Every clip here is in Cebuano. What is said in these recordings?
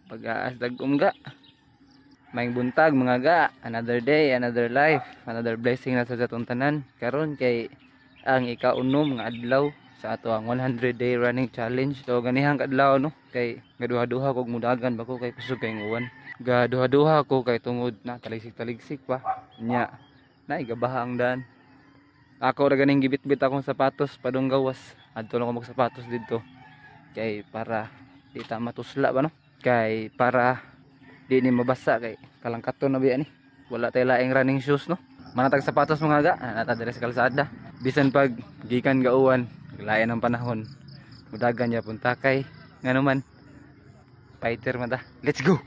Pag-aas dagom ga. Maayong buntag, mga ga. Another day, another life, another blessing na sa atong tanan. Karon kay ang ikaunom nga adlaw sa ato ang 100 day running challenge. So ganihang kadlaw, no, kay gaduha-duha kog mudagan ba ko kay kusog kay uwan. Gaduha-duha ko kay tungod na taligsik-taligsik pa. Nya, na igabaha ang daan. Ako ra ganing gibitbit akong sapatos padung gawas. Adto lang ko magsapatos didto. Kay para di ta matusla ba, no? Kay para di ni mabasa kay kalangkaton na biya ni. Wala tay laing running shoes, no. Manatag sapatos, mga ga, nata diri sa kalsada. Bisan pag gikan gauwan, lain ang panahon. Mudagan ya punta kay ngano man, fighter man ta. Let's go.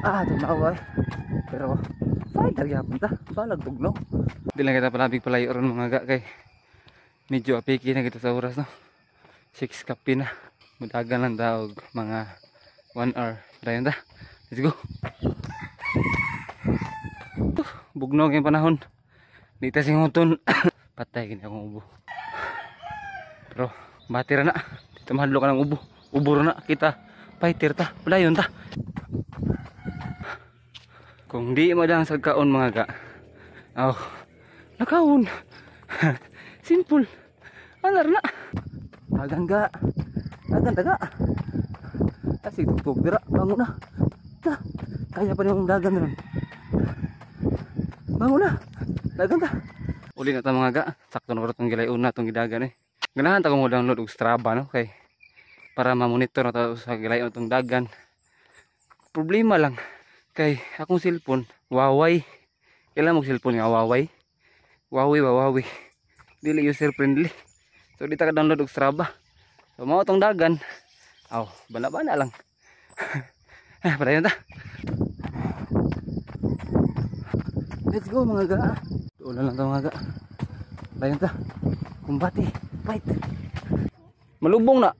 Ah, tumawa eh. Pero fighter gyapon ta. Balag tugnaw. Di lang kita palabig palayo ron, mga ga, kay medyo apiki na kita sa oras, no. 6 kapi na. Mudagan lang daw mga 1 hour. Dayon ta. Let's go. Bugnog yung panahon. Di ta singuton. Patay gini akong ubo. Pero bati ra na. Dito mahadlok ka ng ubo. Ubo ra na kita. Fighter ta. Palayon ta. Kung di mo lang sa kaon, mga ga. Oh, nakaon. Simple. Anar na. Dagan ga. Dagan daga. Kasi tugtog dira. Bangon na. Ta. Kaya pa niyong dagan ron. Bangon na. Dagan ta. Uli na ta, mga ga. Sakto na ko itong gilay una itong gidagan eh. Ganahan ta ko mo download og Strava, no, kay para ma-monitor na ta sa gilay itong dagan. Problema lang kay akong cellphone Huawei. Kailan mo cellphone nga Huawei? Huawei ba, Huawei. Dili user friendly. So di ta ka download og Strava. So mao tong dagan. Aw, bana-bana lang. Ah, padayon ta. Let's go, mga ga. Doon lang ta, mga ga. Padayon ta. Kumbati, fight. Malubong na.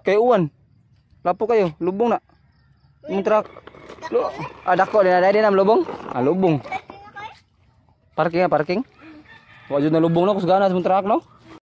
Kay uwan. Lapo kayo, lubong na. Yung truck. Ah, dako din na din na lubong. Ah, lubong. Parking ah, parking. Wa jud na lubong na kusgana sa truck, no.